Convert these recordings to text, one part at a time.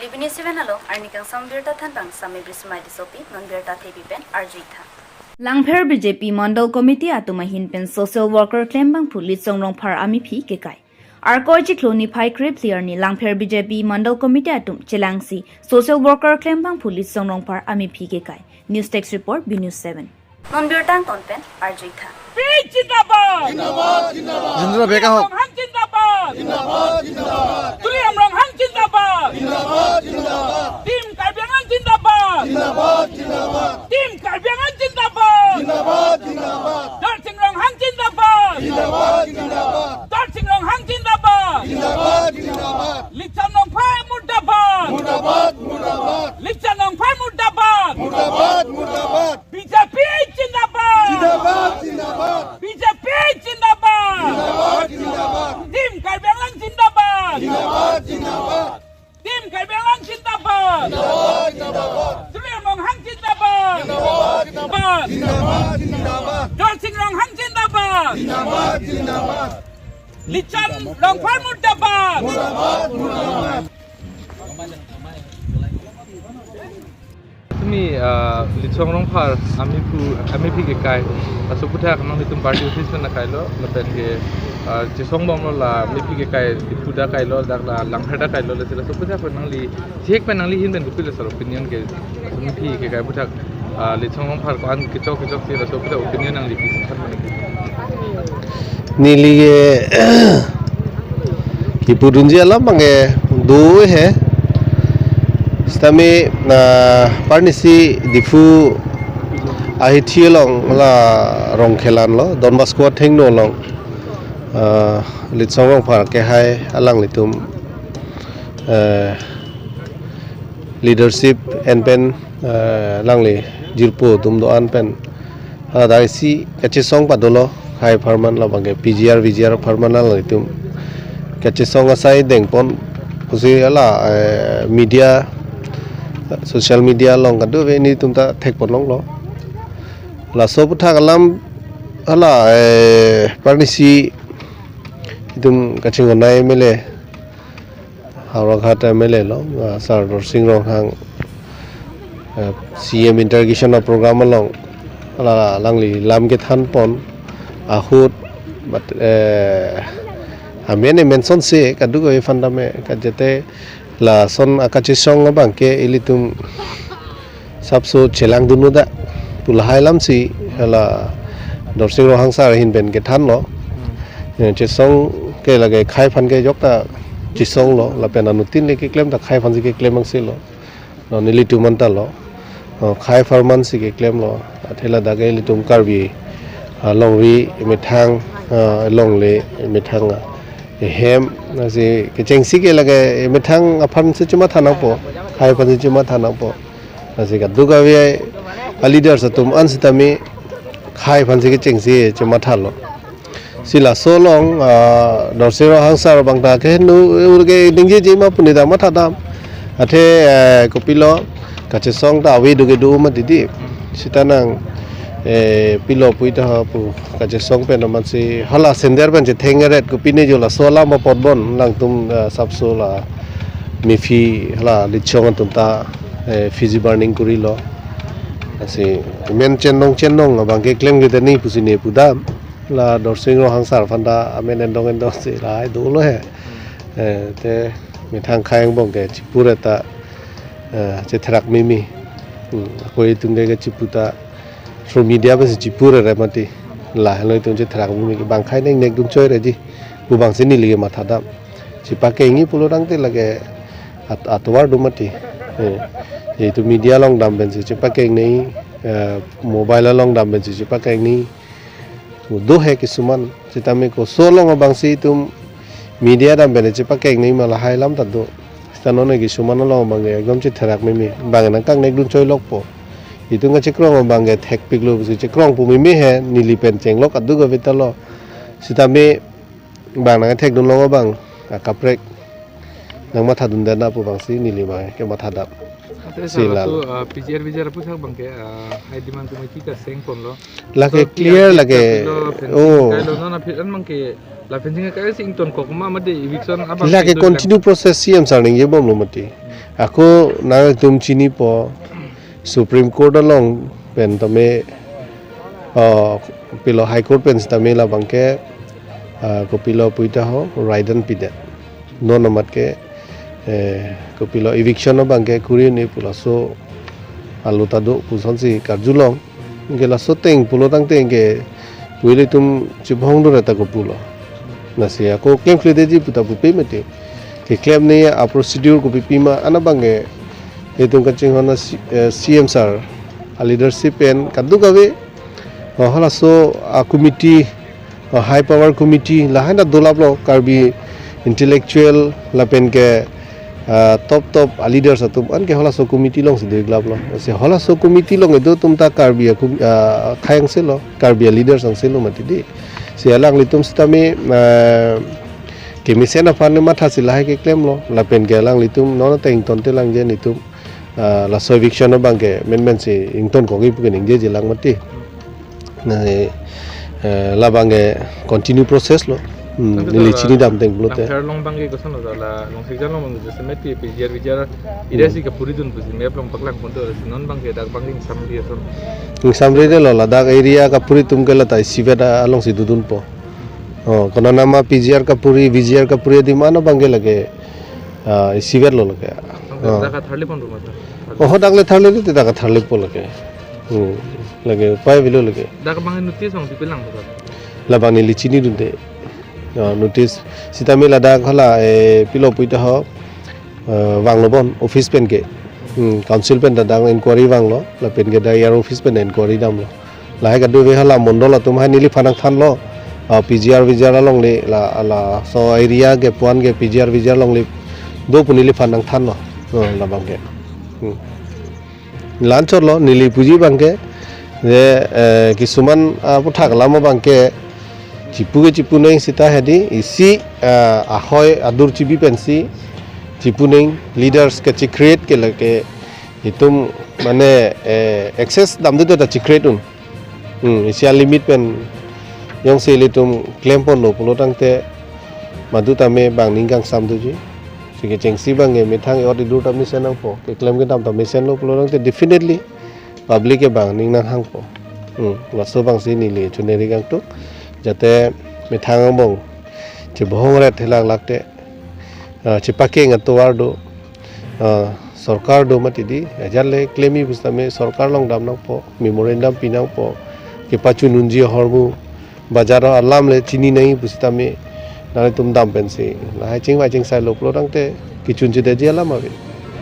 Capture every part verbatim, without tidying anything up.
Living Seven along arni kangsam birta thanbang Sami Brismai Tissopi, non birta thepi pen arju-ik tha. Langpher B J P Mandal Committee atum ahin pen social worker klembangphu Litsong Rongphar amephi kekai. Arkoi chiklo niphai krepli arni Langpher B J P Mandal Committee atum chelangsi social worker klembangphu Litsong Rongphar amephi kekai. News Desk Report, B News Seven. Non birta angton pen arju-ik tha. P H zindabad! Zindabad, zindabad! Zindabad, beka hok. Ronghang zindabad! Zindabad, zindabad! Tuliram Ronghang zindabad! Zindabad, zindabad! Team Karbi Anglong zindabad! Zindabad, zindabad! Team Karbi Anglong zindabad! Zindabad, zindabad! Dorsing Ronghang zindabad! Zindabad, zindabad! Dorsing Ronghang zindabad! Zindabad, zindabad! Litsong Rongphar murdabad! Murdabad, murdabad! Litsong Rongphar murdabad! Murdabad, murdabad! B J P zindabad! Zindabad, zindabad! B J P zindabad! Zindabad, zindabad! Team Karbi Anglong zindabad! Zindabad, zindabad! Team Karbi Anglong zindabad! Zindabad, zindabad! Tuliram Ronghang zindabad! Zindabad, zindabad! Zindabad, zindabad! Dorsing Ronghang zindabad! Zindabad, zindabad! Litsong Rongphar murdabad! Murdabad, murdabad! Tumi, ah, Litsong Rongphar amephu, amephi kekai. Laso aphuthak nanglitum party office pen nakailo, lapen ke, ah, chesong bomlo, la amephi kekai, Diphu ta kailo, dak la Langpher ta kailo, lasi laso aphuthak pen nangli, chek pen nangli ahin pen kopilo sir opinion ke, laso amephi kekai aphuthak, ah, Litsong Rongphar ko-an kechok kechok si laso aphuthak opinion nangli pisi than mane ke. Neli ke kipudunji alam abang ke do he. Sitame, ah, arnisi Diphu ahithi along la Rongkhelan lo, Don Bosco athengno along, ah, Litsong Rongphar kehai alanglitum, eh, leadership en pen, eh, alangli jirpo atum do-an pen, ah, hadak isi kachesong padolo, khei apharman labang ke P G R, V G R apharman alanglitum kachesong asai dengpon pusi hala, eh, media, social media along kadokave nelitum ta thekpon longlo. Laso aphuthak alam hala, eh, arnisi itum kachinghon M L A, Howraghat M L A lo, ah, Sir Dorsing Ronghang, eh, C M interrogation a program along, ala alangli lam kethanpon ahut, but, eh, amen e mention si kadokave aphan tame, kajate lason akachesong abang ke ilitum sapso chelangdun uda pu lahai alamsi hala Dorsing Ronghang sir ahin pen kethanlo. Hmm. Eh, chesong ke lake khei aphan ke jokta chesonglo, lapen anuttin le keklem ta khei aphan si keklem angsilo. Non nelitum anta lo. Oh, khei apharman si keklemlo. Athe ladak ke ilitum Karbi, ah, longri methang, ah, longle methang, ah, ehem, lasi kechengsi ke lake methang aphan si chematha nangpo, khei aphan si chematha nangpo. Lasi kadokave a leaders atum an sitame khei aphan si kechengsi chemathalo. Si laso along, ah, Dorsing Ronghang sir abang ta ke nu ur ke ningjeje ma pu neli ta mathadam. Athe, eh, kopilo kachesong ta ave do ke do ma didi. Sita nang, eh, pilo pu ita ha pu kachesong pen aman si hala sender pen chetheng eret kopine jo laso alam apot bon nangtum, eh, sapso la mephi hala Litsong atum ta, eh, effigy burning korilo. Lasi men chenong chenong abang ke klem ke tani pusi ne pudam. La Dorsing Ronghang sir aphan ta amen endong endong si lahai dolo he. Eh, te methang khei angbong ke chipure ta, eh, chetherak mimi. Hmm, ako itum ke kechipu ta through media pensi chipure re mati. Lahelo itum chetherak mimi ke bang khei neng nek dun choi reji. Pu abang si neli ke mathadam. Chepakengji pulo tangte lake at-, atovar do mati. Eh, itum media along dam pensi chepakeng nei, eh, mobile along dam pensi chepakeng nei. Do he kisuman, sitame koson along abang si itum media dam pen chepakeng nei ma lahai alam ta do. Sita non kisuman along abang ke ekdom chetherak mimi, bang nangkang nek dun choi lokpo. Itum kachekrong abang ke thekpiklo pusi chekrong pu mimi he, neli pen chenglok kadokave ta lo. Sitame bang nangthek dun long abang, ah, kaprek nang mathadun dana pu abang si neli abang ke mathadam. Ante si sir, lalo. Laso, ah, P G R V G R aphuthak abang ke, ah, High Demand Committee ta sengponlo. Lake so, clear, P R V lake, kapilo, fencing oh. Kailo, non aphi an abang ke, la fencing kailo si ingtonkok ma mati eviction abang lake ke do continue process C M sir ningje bomlo mati. Hmm. Ako nangtum chinipo, Supreme Court along pen tame, ah, pilo High Court pen sitame labangke, ah, kopilo puita ho, raidan pidet. Non amat ke, eh, kopilo eviction abangke kuri ni pu laso alu ta do pusonsi karjulong. Anke laso ateng pulo tangte anke pu ilitum chibhong dore ta kopulo. Lasi ako klemkledeji puta pupe mati. Keklem ni a-procedure kopi pima ana abangke itum kachinghon a C-, eh, C M sir a-leadership pen kadokave, oh, halaso a-committee, oh, high power committee lahai na dolaplo Karbi intellectual lapen ke, ah, top top a-leaders atum anke halaso committee alongsi do-ik laplo. Lasi halaso committee along kedo atum ta Karbi akum, ah, akhei angselo, Karbi a-leaders angselo mati di. Si alanglitum sitame, ah, kemesen aphan ne mathasi lahai keklemlo, lapen ke alanglitum non ateng ingtonte lang je netum, ah, laso eviction abangke menmensi ingtonkokji pu keningjeje lang mati. Na, eh, labangke continue process lo. Hmm, Tangte neli sir, chinidam ateng pulote. Langpher along abangke koson lo, la Longsekjan along abangke jasemet P G R V G R area si kapuridun pusi map along paklangpon do, si non abangke dak abangke ingsamri ason. Ingsamridetlo, ladak area kapuri atum ke lata isivet alongsi dodunpo. Oh, konat nama P G R kapuri, V G R kapuri adim ano abangke lake, ah, isivetlo lake. Tangte Oh. Dak katharlipon rumah ta. Oh, dak le tharlite, dak katharlipo lake. Hmm, lake upai avelo lake. Dak abang notice abang pipilangpo, sir? Labang neli chinidunde. Ah, notice. Sitame ladak hala, eh, pilo puita ho, eh, vanglo bon office pen ke. Hmm, council pen ta dak inquiry vanglo, lapen ke dak E R office pen inquiry damlo. Lahai kadokave hala mondol atum hai neliphan nangthanlo. Ah, P G R V G R alongle la, laso area ke puan ke P G R V G R alongle do pu neliphan nangthanlo. Oh, labangke. Hmm. La-anchotlo neli puji abangke, je, eh, kisuman, ah, aputhak alam abangke chipu ke chipunang seta hedi isi, ah, ahoi adur chibi pensi chipunang, leaders kachecreate ke lake itum mane, eh, access damdute ta checreate un. Hmm, isi a-limit pen jongsi ilitum klemponlo pulo tangte madu tame bang ning kangsam doji. Si kechengsi abangke methang e-ot edur ta mesen nangpo, keklem kedam ta mesenlo pulo tangte definitely public ke bang ning nanghangpo. Hmm, laso abangsi neli choneri kangtung. Jate methang angbong chebohong ret helang lakte, ah, chepakeng atovar do, ah, sorkar do mati di, ajat le klemji pusitame sorkar along dam nangpo, memorandum pi nangpo, kepachununji ahormu, bajar alam le chini nangji pusitame, nangtum dam pensi lahai chingvai chingsailo pulo tangte kechunchedetji alam ave.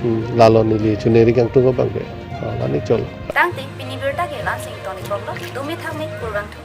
Hmm, lalo neli choneri kangtung abangke. Ah, la-anchotlo. Tangte pini birta ke la-ansi ington-ikbomlo, dumi thakme kurvangthu.